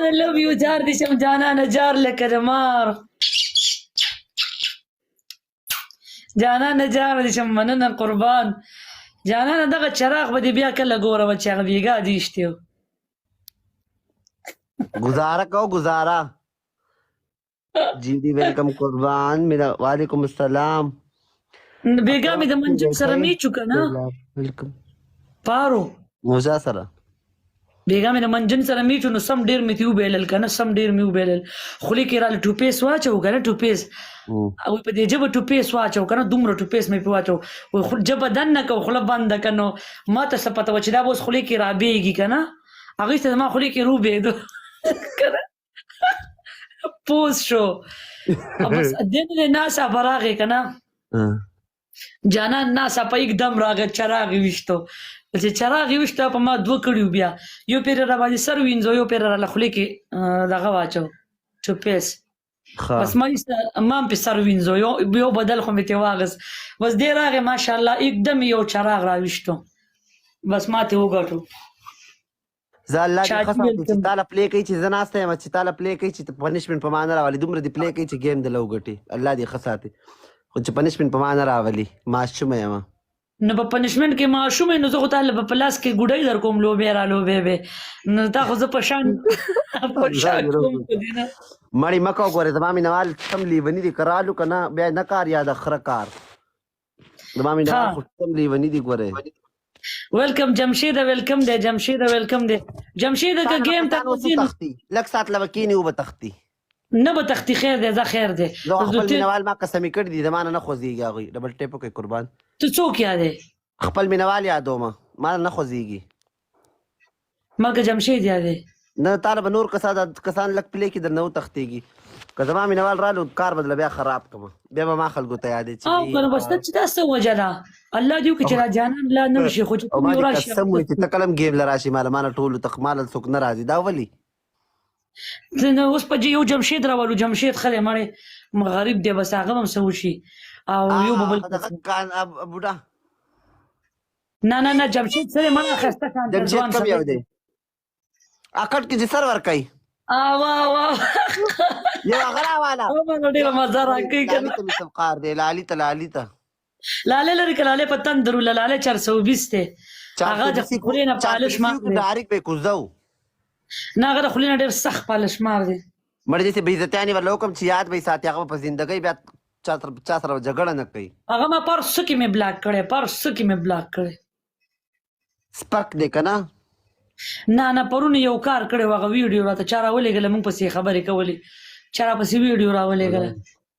لو یو جار دې شم جانانه جار لکه د مار جانانه جار دې شم مننه قربان جانانه دغه چراغ به دې بیا کله ګورم چې هغه بیګا دې ایشتی و. گزاره کو گزاره. جی دی ویلکم قربان میرا. وعلیکم السلام. بیګا مې د منجم سره میچو که نه ویلکم پارو موزا سره بیګا مې د منجن سره میچو نو سم ډیر مې تې وبیلل که نه، سم ډیر مې وبیلل. خولې کې راله ټوپیس واچو که نه، ټوپیس او په دې ژبه ټوپیس واچو که نه، دومره ټوپیس مې پې واچو. وایي ژبه دننه که او خوله بنده که، نو ما ته څه پته وه چې دا به اوس خولې کې رابېږي که نه. هغوی ته زما خولې کې روبېدو که نه، پوز شو. او بس دې نه ناڅاپه راغی که نه جانان، ناڅاپه یکدم راغی، چراغ یې ویشتو. چې چراغ یې ویشتو په ما دوه کړي وو، بیا یو پیر را باندې سر وینځو، یو پیر را له خولې کې دغه واچو چوپیس. بس ما ما هم پې سر وینځو، یو یو بدل خو مې ترې واخیست. بس دی راغی ماشاءالله، یکدم یې یو چراغ راویشتو، بس ما ترې وګټو. زه الله دې ښه شاجي ساتي چې ویلکم. تاله پلی کوي چې زه ناسته یم، چې تاله پلی کوي چې پنشمنټ په ما نه راولي، دومره دې پلی کوي چې ګیم دله وګټي. الله دې ښه ساتي خو چې پنشمنټ په ما نه راولي، ماشومه یم. نو په پنشمنټ کې ماشوم یې، نو زه خو تا له په لاس کې ګوډۍ در کوم، لوبې را لوبې به نو تا خو زه په شان په الله شا دې کوم روغ. خو دې نه مړی مه کوه ګورې، زما مینوال سم لیوني دي، که رالو که نه بیا نه کار یا د خره کار. زما مینوال خو سم لیوني دي ګورې. ویلکم جمشید، ویلکم دی جمشید، ویلکم دی جمشید. که تا نه به ګیم ته کسان اوس ځې نو وتښتي، لږ ساعت له به کښېني وبه تښتي. نه به تښتي، خیر دی، ځه خیر دی. زه خپل ته مینوال ما قسمې کړي دي، زما نه نه خوځېږي هغوی. ډبل ټیپ وکړئ قربان. ته څوک یادې؟ خپل مینوال یادوم، ما نه خوځېږي. ما که جمشید یادې؟ نه، تا له به نور کسان کسان لږ پلې کې درنه وتښتېږي. که زما مینوال رالو کار به درله بیا خراب کړم، بیا به ما خلکو ته یادې چې او کنه بس ته چې دا څه وجه ده، الله دې وکړي چې دا جانان لا نه شي خو چې او کوم ما یو دې راشي قسم وي چې ته کلم ګیم له راشي ماله، مانه ټولو ته ماله څوک نه راځي، دا ولي؟ نو اوس په یو جمشید راولو، جمشید ښه دی مړی غریب دی، بس هغه به هم څه وشي او یو به بل دغه کان بوډا. نه نه نه، جمشید څه دی مړه، ښایسته شان جمشید ځوان کوم سړی یو دی؟ اکټ کې چې سر ورکوي. وا وا. یو هغه راواله. او ما ډېره مزه راکوي که لالی نه. ته مې سبقار دی، لالی ته، لالی ته. لاله لري که لاله په تندر له لاله 420 دی، هغه د خولې نه پالش مار دی. ډایرکټ به کوزو. نه، هغه د خولې نه ډېر سخت پالش مار دی. مړ دې بې عزتیانې ورله وکړم چې یاد به یې ساتي، هغه به په زندګۍ بیا چا سره چا سره جګړه نه کوي. هغه ما پر څه کې مې بلاک کړی، پر څه کې مې بلاک کړی. سپک دی که نه؟ نه نه، پرون یو کار کړی و، هغه ویډیو راته چا راولېږله، موږ پسې خبرې کولې، چا راپسې ویډیو راولېږله،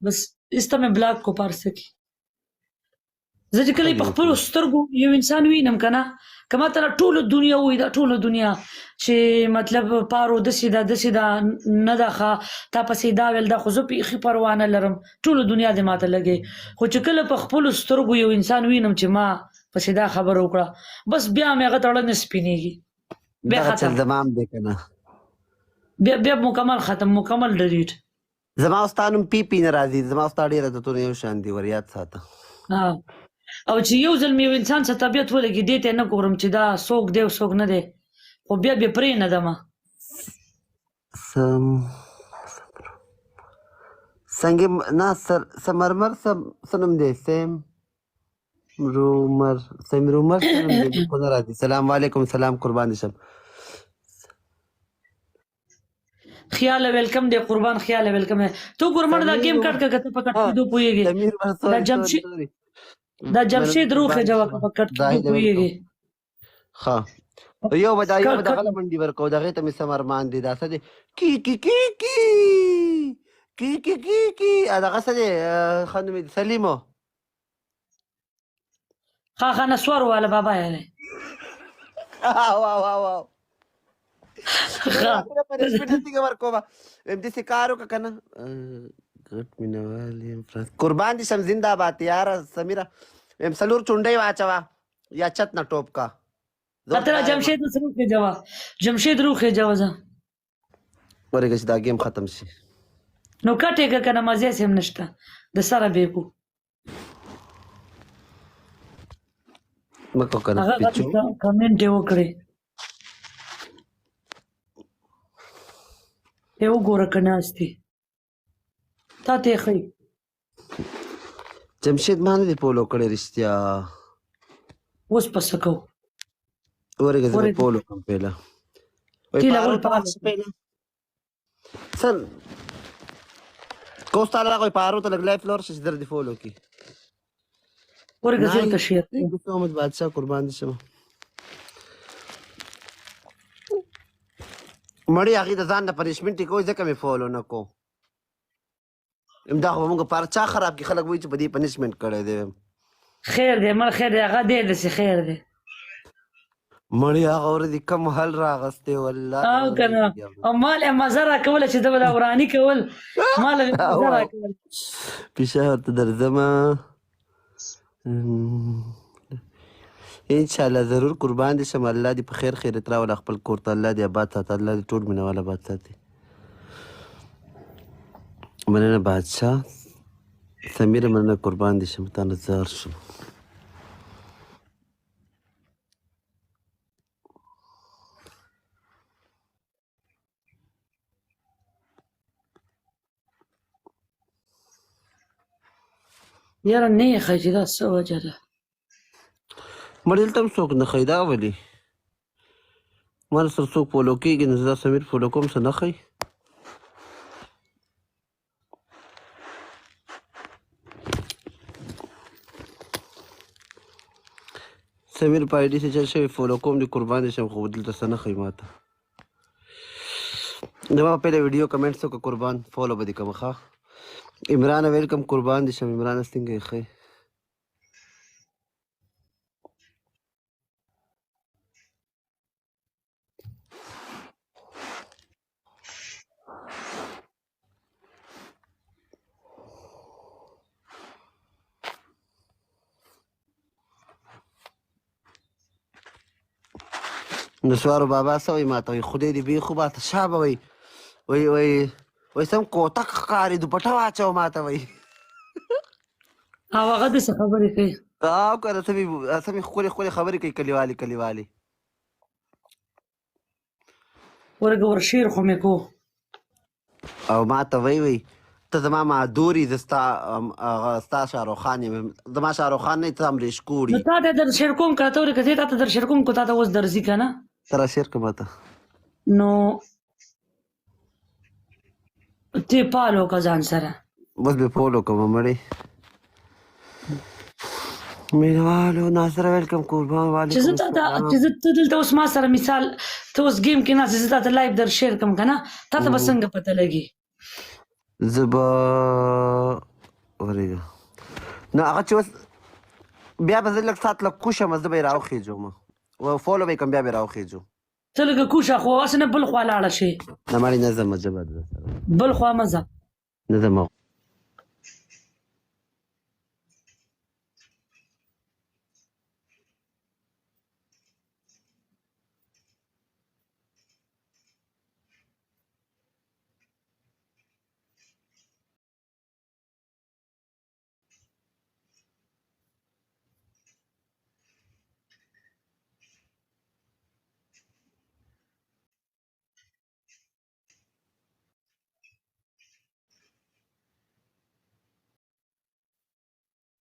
بس ایسته مې بلاک کو پر څه کې. زه چې کله په خپلو سترګو یو انسان وینم که نه، که ما ته دا ټوله دنیا وایي، دا ټوله دنیا چې مطلب پارو داسې ده داسې ده نه ده ښه، تا پسې دا ویل دا، خو زه بیخي پروا نه لرم، ټوله دنیا دې ماته لګي، خو چې کله په خپلو سترګو یو انسان وینم چې ما پسې دا خبره وکړه، بس بیا مې هغه ته ړه نه سپینېږي، بیا دغه چل ختم. زما هم دی که نه. بیا بیا مکمل ختم، مکمل ډیلیټ. زما او ستا نوم پی پی نه راځي، زما او ستا ډېر عادتونه یو شان دي، ور یاد ساته. ها، او چې یو ځل مې یو انسان څه طبیعت ولګي، دې ته نه ګورم چې دا څوک دی او څوک نه دی، خو بیا بیا پرې نه دمه. سم سنگ نه سر سمرمر سم سنم دی سیم رومر سم رومر سنم دی خو نه راځي. سلام علیکم. سلام قربان دي شم. خیال ویلکم دی قربان، خیال ویلکم دی. تو ګورمړ دا سمیر گیم کټ که ته په کټ کېدو پوهېږي. سمیر دا سوري سوري جمشید سوري. دا جمشید روخه قربان دي جواب شم. په کټ کېدو زاهد ویلکم. پوهېږي. ښه یو به دا یو کټ به دغه کټ له منډي ورکو، دغې ته مې سم ارمان دی. دا څه دی؟ کی کی کی کی کی کی کی کی دغه څه دی؟ ښه نوم یې دی، سلیمو. ښه ښه، نسوار والا بابا یې دی. واو واو واو. ښه پنشمنټ څنګه ورکوم؟ وایم داسې کار وکړه که نه. غټ مینوال یم فرانس. قربان دي شم، زنده باد یاره سمیره. وایم څلور چونډۍ واچوه یا چت نه ټوپ کا. زه ورته خطر دا یم. جمشید اوس روخه جواب، جمشید روخه جواب ځه. ورګه چې دا ګیم ختم شي. نو کټې که کنه مزه سم نشته د سره به کو. مکو کنه هغه پیچو کمنټ یې وکړي. ته وګوره که ناست دي، تا ته یې ښیي. جمشید ما نه دی فالو کړی رښتیا. اوس په څه کوو؟ ورګه زه به ورګه. فالو کوم پهله. وای تیل پارو اول ته پالو. ورشه پهله. سر کوس تعالی راغی پارو ته لږ لایف لور شي در دې فالو کی. ورګه زه ورته شیر کوم. Thank you so much بادشاہ، قربان دې شم. مړی هغې د ځان نه پنشمنټ یې کوی، ځکه مې فالو نه کو. دا خو به موږ پاره چا خراب کړي، خلک وایي چې په دې پنشمنټ کړی دی. خیر دی مړ، خیر دی، هغه دی داسې، خیر دی. مړی هغه ورځ یې کوم حل راغستی والله. او که نه، او مال یې مزه راکوله چې ده به دا وراني کول، مال یې مزه راکول. پېښور ته درځمه انشاءالله ضرور. قربان دې شم، الله دې په خیر خیرت راوله خپل کور ته، الله دې آباد ساته، الله دې ټول مینوال آباد ساتي. مننه بادشاه سمیره، مننه، قربان دې شم، تا نه ځار شم. یاره نه یې ښیي چې دا څه وجه ده. مړ دلته هم څوک نه ښیي، دا ولې؟ ما سره څوک فالو کېږي نو زه دا سمیر فالو کوم، څه نه ښیي. سمیر په آی ډي سره چل شوی فالو کوم دې، قربان دې شم، خو دلته څه نه ښیي ماته. زما په پهله ویډیو کمنټس وکړه قربان، فالو به دې کوم. ښه عمران ویلکم، قربان دې شم عمران، څنګه یې؟ ښه یې؟ نسوارو بابا څه وایي ماته؟ وایي خدای دې بې خوبه ته شابه وایي، وایي وایي وایي سم کوتک ښکاري، دوپټه واچوه ماته وایي. او هغه داسې خبرې کوي. او که نه سمې ښکلې ښکلې خبرې کوي، کلیوالي کلیوالي. ورګه ور شعر خو مې کو. او ما ته وایي وایي ته زما مادوري، زه ستا هغه ستا شاهرخ خان یم. زما شاهرخ خان نه، ته امریش کوړي. نو تا ته در شعر کوم که ته ورکه، زه تا ته در شعر کوم، که تا ته اوس درځي که نه؟ ته را شعر که ماته. نو ته پالو که ځان سره. بس به فالو کوم. مړی مینوالو ناصر ویلکم، قربان. چې زه وعلیکم تا ته السلام. چې زه ته دلته اوس ما سره مثال ته اوس ګیم کې ناست یې، زه تا ته لایف در شیر کوم که نه، تا ته به څنګه پته لګي؟ زه به ورېږه نو هغه چې اوس بیا به زه لږ ساعت لږ کوشم، زه به یې راوخېژوم و فالو به یې کوم، بیا به یې راوخېژو. ته لږه کوشه خو هسې نه بل خوا لاړه شې. نه مړی نه ځم، ژبه ده سره. بل خوا مه ځه. نه ځم.